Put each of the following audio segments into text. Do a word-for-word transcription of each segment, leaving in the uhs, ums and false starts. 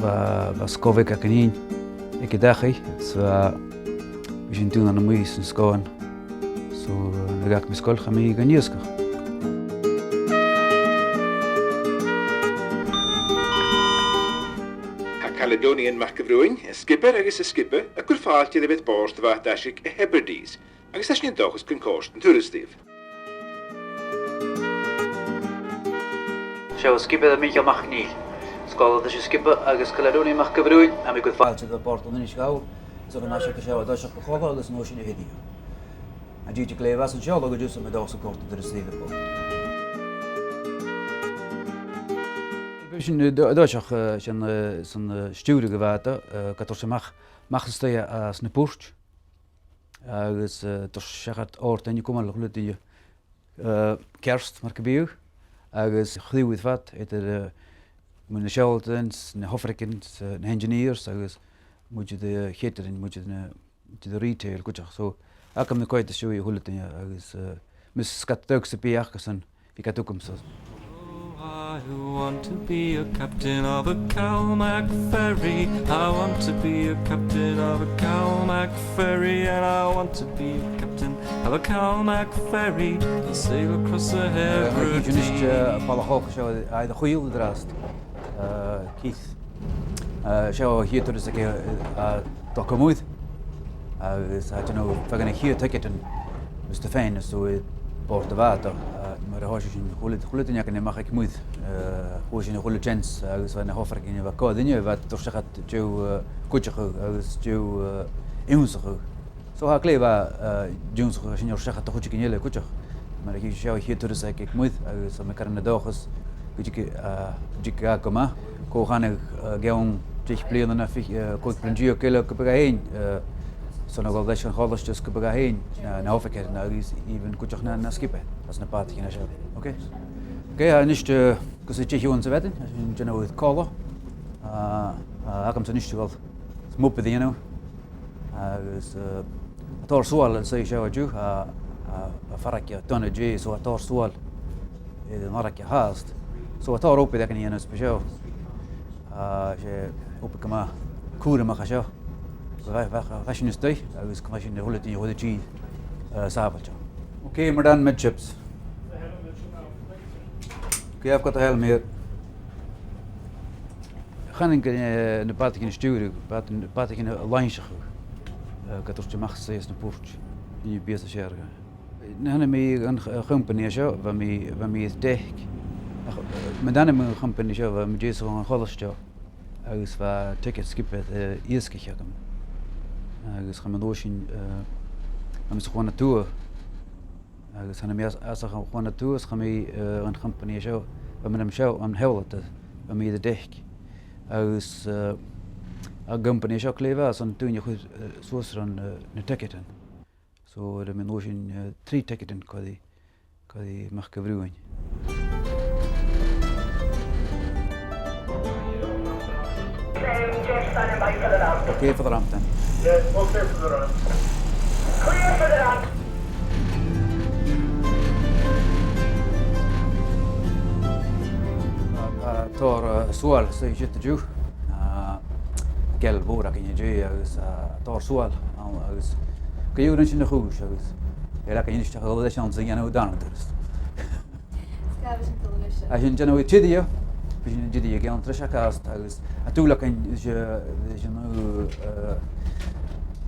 Bha, bha sgoth bheag againn fhìn aig an dachaigh, so bha, bha sinn a' dùnadh a-muigh san sgoth. So, nuair a dh'fhàg mi an sgoil, chaidh mi dhan iasgach. Tha Caledonian MacIlleMhaoil, an sgiobair agus an sgioba, a' cur fàilte air a' bhàta bàta-aiseig a' Hebrides, agus tha sinn an dòchas gun còrd an turas ribh. Seo an sgiobair, Michael MacNèill. Sgoil, tha sinn a' sgioba agus Caledonian MacIlleMhaoil, tha mi a' cur fàilte air a' bhàta an-dràsta, is a-nis tha sinn a' dol a dh'fheuchainn a' chòmhla agus an uair sin a' dèanamh. An tìde glè mhath an seo, agus tha mi an dòchas gun còrd an turas ribh. Bha sinn, eh, do-, dòigheil, eh, san, eh, san, eh, stiùireadh a' bhàta, eh, gu tuirt sinn a-mach, a-mach às an taigh, eh, às na port. Agus, eh, tuirt seachad òrdain, cumail a h-uile duine, eh, ceart, mar gum biodh, agus chridhe fad eadar, eh, mu na seòladairean, na h-oifigearan, eh, na h-engineers, agus muinntir de cheadairean, muinntir de na, de na retail cuideachd. So, agam na coimhead às dèidh a h-uile duine, agus, eh, mus gabh iad dòigh sam bith aca-san, bidh iad agam-sa. Oh, I want to be a captain of a Calmac ferry. I want to be a captain of a Calmac ferry, and I want to be a captain of a Calmac ferry and sail across the Hebrides. Eh, tha sinn a-nis, eh, am balach òg seo, eh, air a chaoidh an-dràsta. Eh, Keith. Eh, seo a' chiad turas aige, eh, a' dol a-muigh. Agus, eh, a' dèanamh feadhainn a' chiad thiotadan, is e fhèin, is e bòrd a' bhàta, eh, mar a thòisich sinn a h-uile, a h-uile duine againn a-mach aig muir, eh, thug sinn a h-uile seans, agus bha na h-oifigearan a bha còmhla rinn, bha iad a' toirt seachad deagh, eh, cuideachadh agus deagh, eh, ionnsachadh. So tha e glè mhath, eh, an ionnsachadh a tha sinn a' toirt seachad do chuideigin eile cuideachd. Mar a chì sibh, seo a' chiad turas aige aig muir, agus tha mi car an dòchas gun tig, eh, gun tig e gu math. Cò chanadh, eh, gu ceann deich bliadhna no fichead, eh, còig bliadhna deug eile gum bi e fhèin, eh, son a dhol leis a' cholaiste is gum bi e fhèin, na, na h-oifigearan agus even cuideachd na, na sgiobair anns na bàtaichean seo. Ok? Ok, a-nis, eh, gus an deich uairean sa mhadainn, tha sinn a' dèanamh còmhla. Eh, eh, agamsa a-nis a' dol a-mach a dhèanamh. Agus, eh, tha tòrr sùil an seo an-diugh, a, a, a' farraige dona-deas, so tha tòrr sùil air an fharraige fhathast. So tha tòrr obair againn a dhèanamh an seo. A, 's e obair gu math cùramach a tha seo. Bha, bha, bha sinn a-staigh, agus gum faigh sinn a h-uile duine a chur a-staigh, eh, sàbhailte. Ok, we're done, midships. Ok, I've got the helm here. Chanainn gu, eh, na bàtaichean a stiùireadh, bàt-, bàtaichean a làimhseachadh, eh, gu tuirt a-mach às na port, nì bìos a' seargadh. Nuair a thàinig mi dhan ch-, eh, chompanaidh seo, bha mi, bha mi air deic. Ach, eh, mun tàinig mi dhan chompanaidh seo, bha mi deiseil dhan cholaiste, agus bha tiogaid sgiobair, eh, iasgaich agam. Agus chaidh mi an uair sin, eh, chaidh mi sa Chuan a Tuath. Agus thàinig mi às, às a' Chuan a Tuath, is chaidh mi, eh, dhan chompanaidh seo, bha mi an seo, an Hewlett, eh, bha mi air deic. Agus, eh, a' chompanaidh seo glè mhath son daoine a chur, eh, suas air an, eh, na tiogadan. So, air a' mhòr-chuid, eh, trì tiogadan cuiridh, cuiridh a-mach gu Bhrùghainn. Okay for the ramp then. Yes, okay for the ramp. Clear for the ramp. Uh, uh, tòrr, uh, sùil, so you should do. Uh, geal mhòr againn an-dè agus, uh, tòrr sùil, um, agus gu dè an sin a' chùis agus geal againn a-nis a' dol leis an sin a dhèanamh dàrna turas. Sgàth sin dol leis. A sin dèanamh tìde, bha sinn tìde ag an treis a chast agus a dhùil againn is, eh, is an, eh,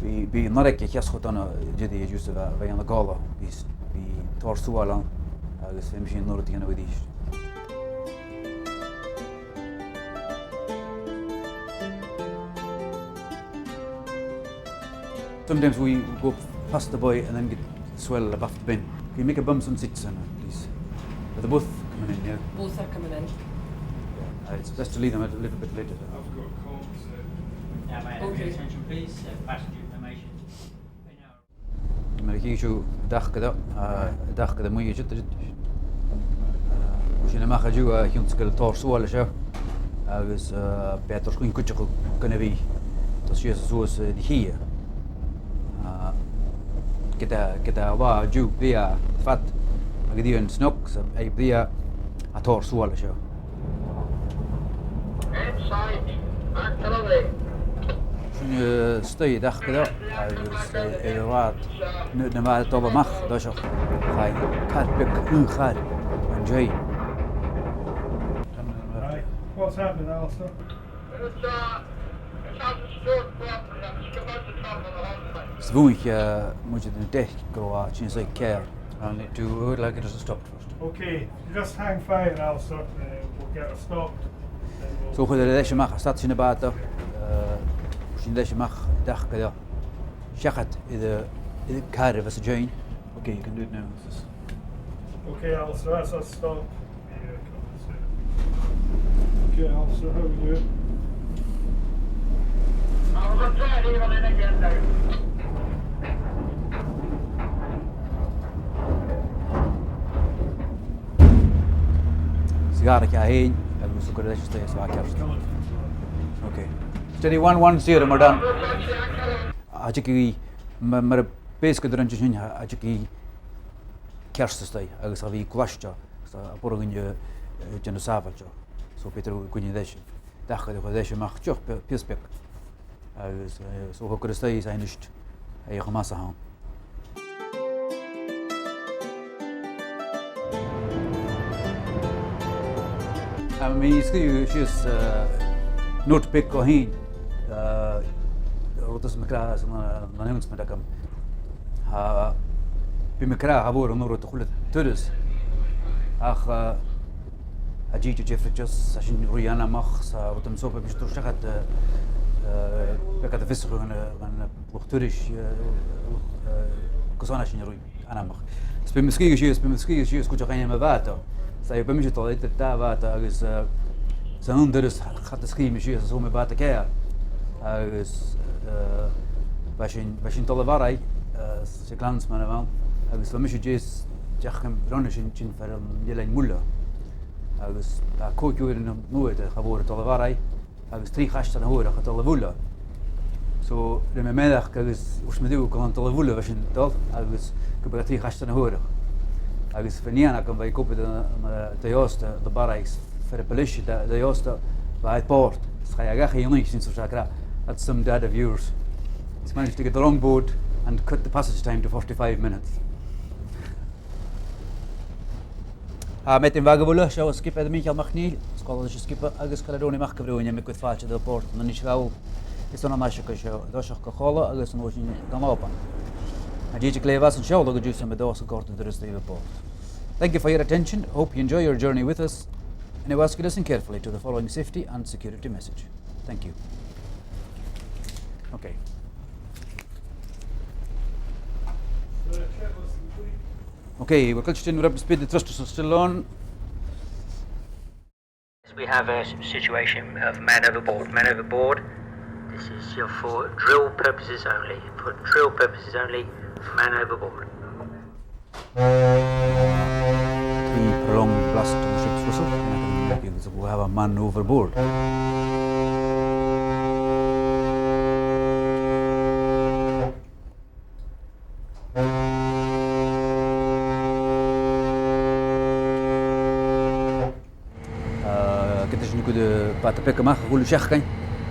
bidh, bidh an fharraige a cheasnachadh dona tìde a dh'fhios a bha, bha ann a' gabhail, bidh, bidh tòrr sùil ann agus feumaidh sinn an uair a dhèanamh a-rithist. Sometimes we go past the buoy and then get swell above the bend. Can you make a bum some seats on it, please? Are they both coming in, yeah? Both are coming in. Yeah, uh, it's best to leave them a little bit later. I've got comms, uh, Now, may I have your attention, please? Uh, passenger information. Mar a chì sibh, an taca, uh, an taca a-muigh, uh, sin a-mach an-diugh, uh, a chionn 's gu bheil tòrr sùil an seo. Agus, uh, b' fheudar dhuinn cuideachadh gun a bhith a' dol sìos is suas, uh, na chidhe. Uh, ged a, ged a bha an-diugh brèagha fad, agus an snog, so, eh, brèagha, tha tòrr sùil an seo. Inside. Sin, eh, staidhre Dachaigh, agus, eh, air a' bhàta, nuair a bha e a' dol a-mach an toiseach, chaidh car beag, aon char, an dèidh. Right. What's happening, Alistair? Is bhuaithe, eh, muinntir an deic gu robh e a' tighinn a-steach ceàrr. And it, I would like it to stop first. Okay, you just hang fire, Alistair, uh, we'll get her stopped. So chuir e a-mach, stad sinn am bàta, eh, sinn a-mach, Dachaigh, seachad air a', air a' char a bha a' tighinn. Okay, you can do it now. Okay, Alistair, that's us stopped. Okay, Alistair, how are we doing? 'S e a' ghàrradh a th' ann, agus thug e leis an staidhre 's bha e ceart. Okay. Steady, one one zero, mar a tha. Tha e ag ithe, ma-, mar a b' eadh gu dìreach an sin, tha e ag ithe ceart a-staigh, agus a bhith glaiste, agus a b' urrainn dhuinn, eh, eh, dèanamh sàbhailte. So b' fheudar dhuinn a dhol leis. Dachaigh a dhol leis a-mach, deoch, pi-, pìos beag. Agus, eh, so thug e a-staigh 's a-nis, eh, cho math 's a th' ann. Tha mi a' sgrìobhadh sìos, eh, note beag dhomh fhìn, eh, rud a tha mi ag ràdh san, eh, an announcement agam. Tha, bidh mi ag ràdh, tha mòran ùine a' dol a chur air turas. Ach, eh, a' dìth diofraichte, 's e sin ruith anmoch, 's e rud a tha mi an seo, bidh mi a' toirt seachad, eh, eh, beagan de bhiathadh gun, gun luchd-turais, eh, luchd-, eh, gus an sin a ruith anmoch. Is bidh mi a' sgrìobhadh sìos, bidh mi a' sgrìobhadh sìos cuideachd ainm a' bhàta. 'S e, bidh mise a' dol eadar dà bhàta agus, eh, san aon turas, cha do sgrìobh mi sìos às a' bhàta ceàrr. Agus, eh, bha sinn, bha sinn a' dol a Bharraigh, eh, 's e Clansman a bh' ann, agus bha mise deas, deach an roinn sin, sin far an eilean Muile. Agus bha còig uairean an uair, cha mhòr, a' dol a Bharraigh. Agus trì chaisteal na h-uarach a' dol a Mhuile. So, rinn mi mearachd agus thuirt mi riutha gu bheil an dol a Mhuile a bha sinn a' dol, agus gum biodh e trì chaisteal na h-uarach. Agus bha nighean agam, bha i ag obair ann an, an, eh, taigh-òsta ann am Barraigh, far a bheil ise, an taigh-òsta, bha i air bòrd. 'S chaidh i dhachaigh a-nochd, 's thuirt i, "That's some dad of yours. He's managed to get the wrong boat and cut the passage time to forty-five minutes." Tha mi aig an bhàta a' Mhuile, seo an sgiobair Michael MacNeil, is còmhla ris an sgiobair Agus Caledonian MacIlleathain, tha mi gu faisg air a' bhòrd, an-dràsta. Is ann an toiseach seo, an toiseach gu Colla agus an uair sin dhan Òban. An dèidh a' chleith às an seòladh an-diugh, tha mi an dòchas gun còrd an turas ribh air bòrd. Thank you for your attention. Hope you enjoy your journey with us. And I ask you listen carefully to the following safety and security message. Thank you. Okay. Okay, we're close to wrap speed, the thrusters are still on. We have a s-, situation of man overboard, man overboard. This is your, for drill purposes only, for drill purposes only, man overboard. Three prolonged blasts on the ship's whistle, and that means we have a man overboard. Eh, ged a tha sinn a' dol a bhàta beag a-mach a h-uile seachdain,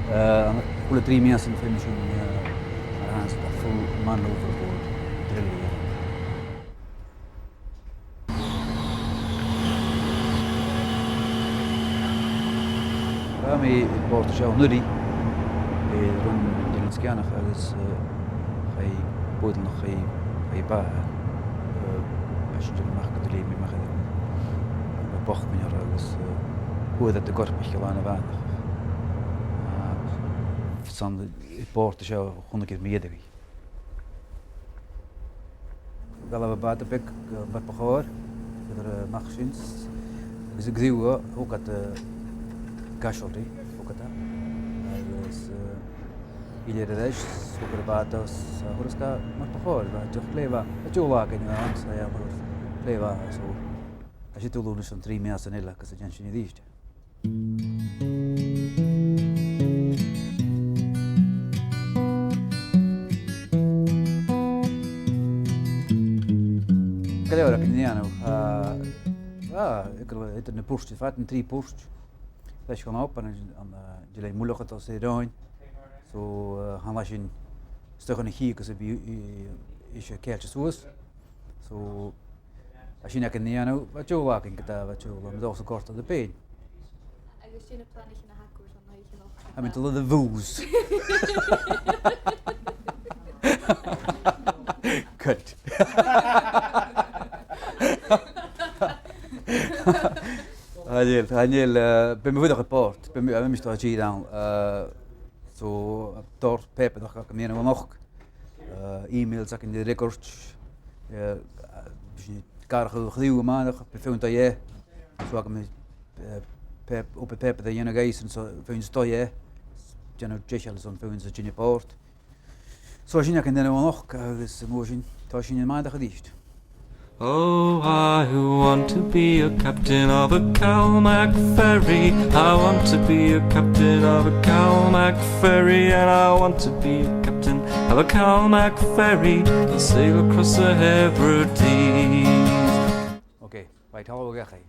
eh, a h-uile trì mìosan feumaidh sinn, eh, ar hands a full man overboard drill a dhèanamh. Bha mi air bòrd an seo an-uiridh, eh, roinn Eilean Sgitheanach agus, eh, chaidh boireannach, chaidh, chaidh i a bàthadh, eh, bha sinn a' dol a-mach gu dè, leum i a-mach air a' bhoc gu h-àrd agus, eh, fhuair iad a corp aig an làrna-bhàta. Agus 's ann air bòrd an seo a chunnaic iad mi a-rithist. Dh'fhalbh am bàta beag, eh, mar bu chòir, far an deach a-mach sinn, agus an-diugh, eh, thog iad, eh, casualty, thog iad e. Agus, eh, gu lèir air ais, thog iad am bàta às, eh, a' turas mar bu chòir, bha e dìreach glè mhath, a' dol a-mach an-dràsta, eh, glè mhath, so, tha sinn a' dol a-nis an trì mìosan eile agus a' dèanamh sin a-rithist. Gu leòr againn ri dhèanamh, ah, ah, eadar, eadar na puirt, fad na trì puirt. Leis gun obair an, an, eh, de leithid muileach a tha seo romhainn. So, eh, chan eil sinn a-staigh an-diugh agus a bhith, eh, is e ceilteach suas. So, tha sin againn a' dèanamh, bha deagh latha againn, gu dearbh, bha deagh latha, bha deagh latha a' còrdadh ribh fhèin. Agus dè na planaichean a th' agaibh airson na h-oidhche a-nochd? I mean, to the booze. Good. Chan eil, chan eil, eh, bidh mi a' fuireach air bòrd, bidh mi, bidh mise a' dol a dh'fhaighinn, eh, so, tòrr pàipear a th' agam a dhèanamh a-nochd, eh, emails againn ri fhreagairt, eh, bidh sinn a' gàireachdainn a' chliù a-màireach, bidh feadhainn a' dol dheth, so agam, eh, pàip-, obair pàipeir a dhèanamh dhuibhse, so feadhainn a' dol dheth, dèanamh deiseil airson feadhainn a' tighinn air bòrd. So sin againn a-nochd agus an uair sin, tha sinn a-màireach a-rithist. Oh, I want to be a captain of a Calmac ferry. I want to be a captain of a Calmac ferry, and I want to be a captain of a Calmac ferry and sail across the Hebrides. Okay, right, hello, again.